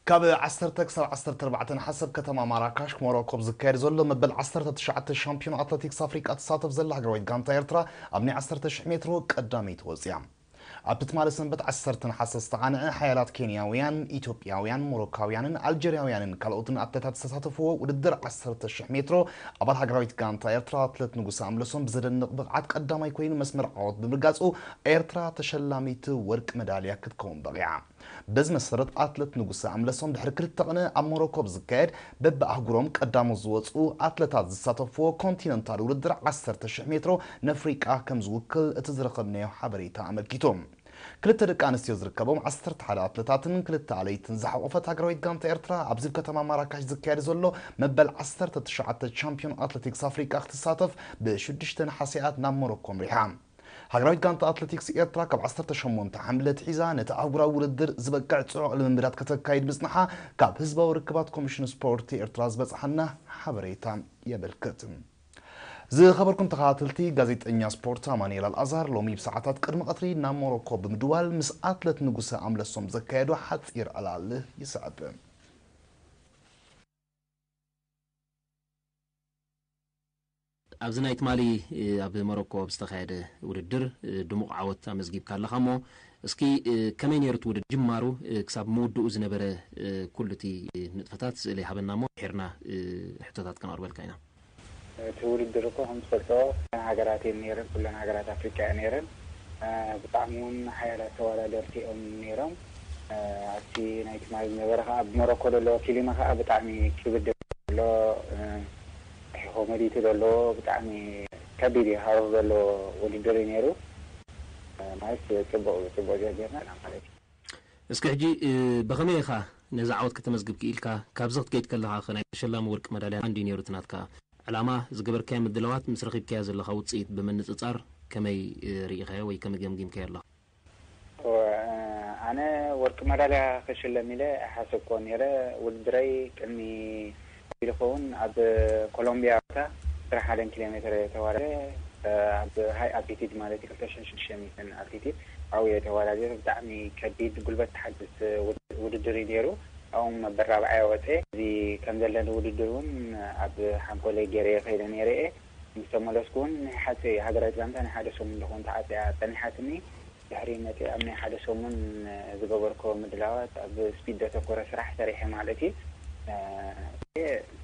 ካብ ዓሰርተ ክሳብ ዓሰርተ ኣርባዕተ ነሓሰ ኣብ ከተማ ማራካሽ ሞሮኮ ኣብ ዝካየድ ዘሎ መበል ዓሰርተ ትሽዓተ ሻምፒዮን ኣትሌቲክስ ኣፍሪቃ ትሳተፍ ዘላ ሃገራዊት ጋንታ ኤርትራ ኣብ ናይ ዓሰርተ ሽሕ ሜትሮ ቀዳመይቲ ወፂኣ። ኣብ ትማሊ ሰንበት ዓሰርተ ነሓሰ ዝተቓንዐ ሓያላት ኬንያውያን፣ ኢትዮጵያውያን፣ ሞሮካውያንን ኣልጀርያውያንን ካልኦትን ኣትሌታት ዝተሳተፍዎ ውድድር ዓሰርተ ሽሕ ሜትሮ ኣባል ሃገራዊት ጋንታ ኤርትራ ኣትሌት ንጉሰ ኣምለሶም ብዘደንቕ ብቕዓት ቀዳማይ ኮይኑ መስመር ዓወት ብምርጋጹ ኤርትራ ተሸላሚት ወርቂ መዳልያ ክትከውን በቒዓ። በዚ መሰረት ኣትሌት ንጉሰ ኣምለሶም ድሕሪ ክልተ ቅነ ኣብ ሞሮኮ ብዝካየድ በብኣህጉሮም ቀዳሞት ዝወፁ ኣትሌታት ዝሳተፍዎ ኮንቲነንታል ውድድር ዓሰርተ ሽሕ ሜትሮ ንኣፍሪቃ ከም ዝውክል እቲ ዝረኸብናዮ ሓበሬታ ኣመልኪቱ። ክልተ ደቂ ኣንስትዮ ዝርከቦም ዓሰርተ ሓደ ኣትሌታትን ክልተ ኣለይትን ዝሓቆፈት ሃገራዊት ጋንታ ኤርትራ ኣብዚ ኣብ ከተማ ማራካሽ ዝካየድ ዘሎ መበል ዓሰርተ ትሽዓተ ቻምፒዮን ኣትሌቲክስ ኣፍሪቃ ክትሳተፍ ብሽዱሽተ ነሓሰ እያ ናብ ሞሮኮ ኣምሪሓ። ሃገራዊት ጋንታ ኣትሌቲክስ ኤርትራ ካብ ዓሰርተ ሸሞንተ ሓምለ ኣትሒዛ ነቲ ኣህጉራዊ ውድድር ዝበቅዕ ጽዑቕ ልምምዳት ከተካይድ ምጽንሓ ካብ ህዝባዊ ርክባት ኮሚሽን ስፖርት ኤርትራ ዝበጽሓና ሓበሬታ የመልክት። ዝኸበርኩም ተኸታተልቲ፣ ጋዜጠኛ ስፖርት ኣማኑኤል ኣልኣዛር ሎሚ ብሰዓታት ቅድሚ ቀትሪ ናብ ሞሮኮ ብምድዋል ምስ ኣትሌት ንጉሰ ኣምለሶም ዘካየዶ ሓጺር ዕላል ይስዕብ። ኣብዚ ናይ ትማሊ ኣብ ሞሮኮ ኣብ ዝተኻየደ ውድድር ድሙቕ ዓወት ኣመዝጊብካ ኣለኻ እሞ፣ እስኪ ከመይ ነይሩ እቲ ውድድር? ጅማሩ ክሳብ ምውድኡ ዝነበረ ኩሉ እቲ ንጥፈታት ስእሊ ሃበና እሞ ድሒርና ሕቶታት ከነቕርበልካ ኢና። እቲ ውድድር እኮ ከም ትፈልጦ ኩለን ሃገራት እየን ነይረን፣ ኩለን ሃገራት ኣፍሪቃ እየን ነይረን። ብጣዕሚ እውን ሓያላት ተወዳደርቲ እዮም ነይሮም። ኣብቲ ናይ ትማሊ ዝነበረ ከዓ ኣብ ሞሮኮ ዘሎ ኪሊማ ከዓ ብጣዕሚ ክብድ ዘሎ፣ ሆመዲቲ ዘለዎ ብጣዕሚ ከቢድ እዩ ሃሩር ዘለዎ ውድድር እዩ ነይሩ። ማለት ጽቡቕ ጽቡቕ ጀሚርና ኢና ማለት እዩ። እስኪ ሕጂ ብኸመይ ኢኻ ነዚ ዓወት ከተመዝግብ ክኢልካ? ካብዚ ክትከይድ ከለኻ ኸ ናይ ተሸላሚ ወርቂ መዳልያ እንድዩ ነይሩ እቲ ናትካ ዕላማ? ዝገበርካዮ ምድላዋት ምስ ረኺብካዮ ዘለኻ ውጽኢት ብምንጽጻር ከመይ ርኢኻዮ ወይ ከመይ ገምጊምካዮ ኣለኻ? ኣነ ወርቂ መዳልያ ክሽለም ኢለ ኣይሓሰብኩዎን ነይረ። ውድድረይ ቅድሚ ኢሉ ኸውን ኣብ ኮሎምቢያ ቦታ ዕስራን ሓደን ኪሎ ሜትር ተዋዳዲረ። ኣብ ሃይ ኣልቲቲድ ማለት እዩ፣ ክልተ ሽሕን ሽዱሽተ ሚእትን ኣልቲቲድ ኣብኡ እየ ተዋዳዲረ። ብጣዕሚ ከቢድ ጉልበት ተሓግዝ ውድ-፣ ውድድር እዩ ነይሩ። ኣብኡ መበል ራብዓይ ወፀ። እዚ ከም ዘለኒ ውድድር እውን ኣብ ሓንኮለይ ገይረ ከይደ ነይረ እየ። ምስ ተመለስኩ እውን ናይ ሓፂ ሃገራዊት ጋንታ ናይ ሓደ ሰሙን ዝኾን ተዓፅያ ፀኒሓትኒ። ድሕሪ መፂእ ኣብ ናይ ሓደ ሰሙን ዝገበርኮ ምድላዋት ኣብ ስፒድ ዘተኮረ ስራሕ ሰሪሐ ማለት እዩ።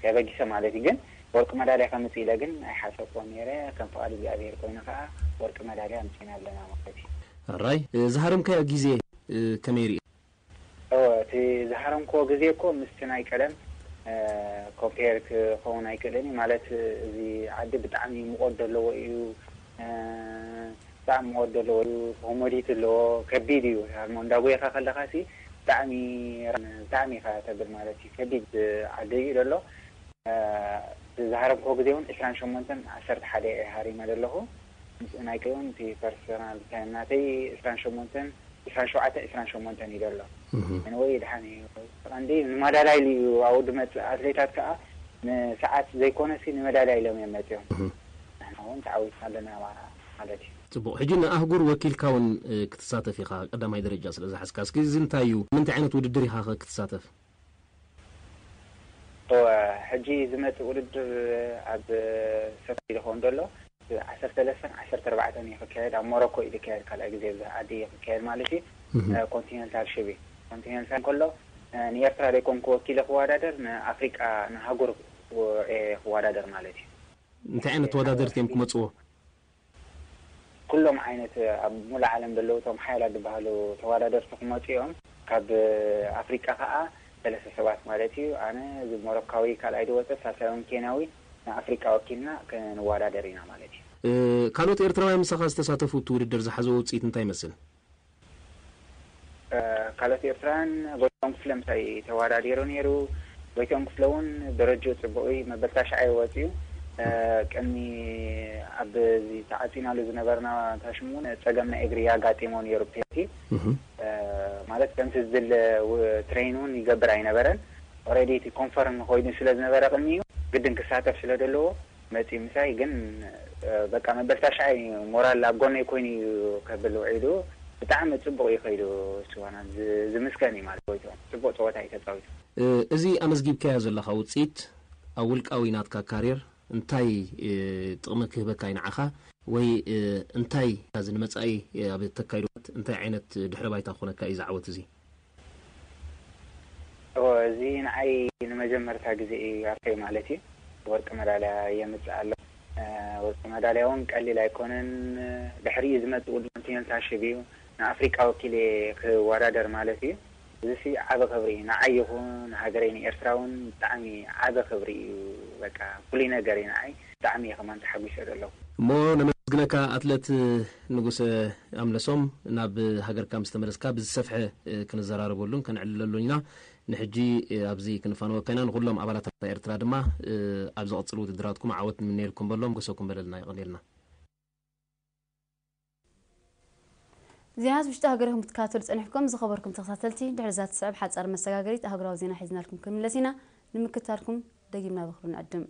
ተበጊሰ ማለት እዩ። ግን ወርቂ መዳልያ ከምፅእ ኢለ ግን ኣይሓሰብኩዎን ነይረ። ከም ፍቓድ እግዚኣብሔር ኮይኑ ከዓ ወርቂ መዳልያ ኣምፂእና ኣለና ማለት እዩ። ሕራይ፣ ዝሃረምካዮ ግዜ ከመይ ርኢ? እወ፣ እቲ ዝሃረምክዎ ግዜ እኮ ምስቲ ናይ ቀደም ኮምፔር ክኸውን ኣይክእልን እዩ። ማለት እዚ ዓዲ ብጣዕሚ ሙቐት ዘለዎ እዩ። ብጣዕሚ ሙቐት ዘለዎ እዩ። ኮሞዲቲ ኣለዎ። ከቢድ እዩ። ሃርሞ እንዳጎየኻ ከለኻ ሲ ብጣዕሚ ብጣዕሚ ኢኻ ተብል ማለት እዩ። ከቢድ ዓዲ እዩ ዘሎ። ዝሃረምክዎ ግዜ እውን ዕስራን ሸሞንተን ዓሰርተ ሓደ እየ ሃሪመ ዘለኹ። ምስኡ ናይ ቀደም እውን እቲ ፐርሰናል ታይም ናተይ ዕስራን ሸሞንተን፣ ዕስራን ሸውዓተ፣ ዕስራን ሸሞንተን እዩ ዘሎ። ኣንወይ ድሓን እዩ። ቀንዲ ንማዳላይ እዩ ኣብኡ ዝመፅእ። ኣትሌታት ከዓ ንሰዓት ዘይኮነሲ ንመዳላይ ኢሎም እዮም መፅኦም። ንሕና እውን ተዓዊትና ኣለና ማለት እዩ። ፅቡቕ። ሕጂ ንኣህጉር ወኪልካ እውን ክትሳተፍ ኢኻ፣ ቀዳማይ ደረጃ ስለ ዝሓዝካ። እስኪ እዚ እንታይ እዩ? ምንታይ ዓይነት ውድድር ኢኻ ከ ክትሳተፍ? እወ፣ ሕጂ ዝመጽእ ውድድር ኣብ ሰፕተምበር ይኸውን ዘሎ። ዓሰርተ ሰለስተን ዓሰርተ ኣርባዕተን እዩ ክካየድ፣ ኣብ ሞሮኮ እዩ ዝካየድ፣ ካልኣይ ግዜ ኣብዚ ዓዲ እዩ ክካየድ ማለት እዩ። ኮንቲኔንታል ሽቢ ኮንቲኔንታል እንከሎ፣ ንኤርትራ ዘይኮንኩ ወኪለ ክወዳደር፣ ንኣፍሪቃ፣ ንሃገር እየ ክወዳደር ማለት እዩ። እንታይ ዓይነት ተወዳደርቲ እዮም ክመጽዎ? ኩሎም ዓይነት ኣብ ሙሉእ ዓለም ዘለዉ እቶም ሓያላት ዝበሃሉ ተወዳደርቲ ክመፁ እዮም። ካብ ኣፍሪቃ ከዓ ሰለስተ ሰባት ማለት እዩ። ኣነ እዚ ሞሮካዊ ካልኣይ ዝወፀ፣ ሳልሳይ እውን ኬንያዊ፣ ንኣፍሪቃ ወኪልና ክንወዳደር ኢና ማለት እዩ። ካልኦት ኤርትራውያን ምሳኻ ዝተሳተፉ እቲ ውድድር ዝሓዝዎ ውፅኢት እንታይ ይመስል? ካልኦት ኤርትራውያን ጎይቶም ክፍለ ምሳይ ተወዳዲሩ ነይሩ። ጎይቶም ክፍለ እውን ደረጅኡ ጽቡቕ እዩ፣ መበል ታሽዓይ ወጺኡ። ቅድሚ ኣብዚ ተዓጺናሉ ዝነበርና ታሽሙ እውን ጸገም ናይ እግሪ ኣጋጢሞ ነይሩ። ፔቲ ማለት ከምቲ ዝድለ ትሬን እውን ይገብር ኣይነበረን። ኦልሬዲ እቲ ኮንፈርም ኮይኑ ስለ ዝነበረ ቅድሚኡ ግድን ክሳተፍ ስለ ዘለዎ መጺኡ ምሳይ ግን በቃ መበል ታሽዓይ ሞራል ኣብ ጎነይ ኮይኑ እዩ ከብል ውዒሉ። ብጣዕሚ ጽቡቕ እዩ ከይዱ። ስዋና ዝ- ዝምስገን እዩ ማለት ጎይትኦም ጽቡቕ ጸወታ እዩ ተጻዊቱ። እ፣ እዚ ኣመዝጊብካዮ ዘለኻ ውጽኢት ኣብ ውልቃዊ ናትካ ካርየር እንታይ፣ እ፣ ጥቕሚ ክህበካ እዩ ንዓኻ? ወይ፣ እ፣ እንታይ እዚ ንመጻኢ፣ እ፣ ኣብ ተካይዶ እንታይ ዓይነት ድሕረ ባይታ ክኾነካ እዩ እዚ ዓወት እዚ? እዎ፣ እዚ ንዓይ ንመጀመርታ ግዜ እዩ ኣርተይ ማለት እዩ። ወርቂ መዳልያ የምጽእ ኣሎ። እ፣ ወርቂ መዳልያ እውን ቀሊል ኣይኮነን። ድሕሪኡ ዝመጽእ ውድድር ኮንቲኔንታል ሽብ እዩ። ንኣፍሪቃ ወኪለ ክወዳደር ማለት እዩ። እዚ ሲ ዓቢ ክብሪ እዩ። ንዓይ ይኹን ንሃገረይ ንኤርትራ እውን ብጣዕሚ ዓቢ ክብሪ እዩ። በቃ ፍሉይ ነገር እዩ ንዓይ። ብጣዕሚ እየ ከማን ተሓጒሰ ዘለኹ። እሞ ነመስግነካ ኣትለት ንጉሰ ኣምለሶም፣ ናብ ሃገርካ ምስ ተመለስካ ብዝሰፍሐ ክንዘራረበሉን ከነዕልለሉን ኢና። ንሕጂ ኣብዚ ክንፋነወካ ኢና። ንኹሎም ኣባላት ኤርትራ ድማ ኣብ ዝቕጽል ውድድራትኩም ዓወት ንምነየልኩም በሎም፣ ጎሰኩም በለልና። የቐንየልና። ዜናታት ውሽጢ ሃገርኩም ክትከታተሉ ጸኒሕኩም ዝኸበርኩም ተኸታተልቲ፣ ድሕሪ እዛ ትስዕብ ሓጻር መሰጋገሪት ኣህጉራዊ ዜና ሒዝናልኩም ክንምለስ ኢና። ንምክትታልኩም ደጊምና ብኽብሪ ንዕድም።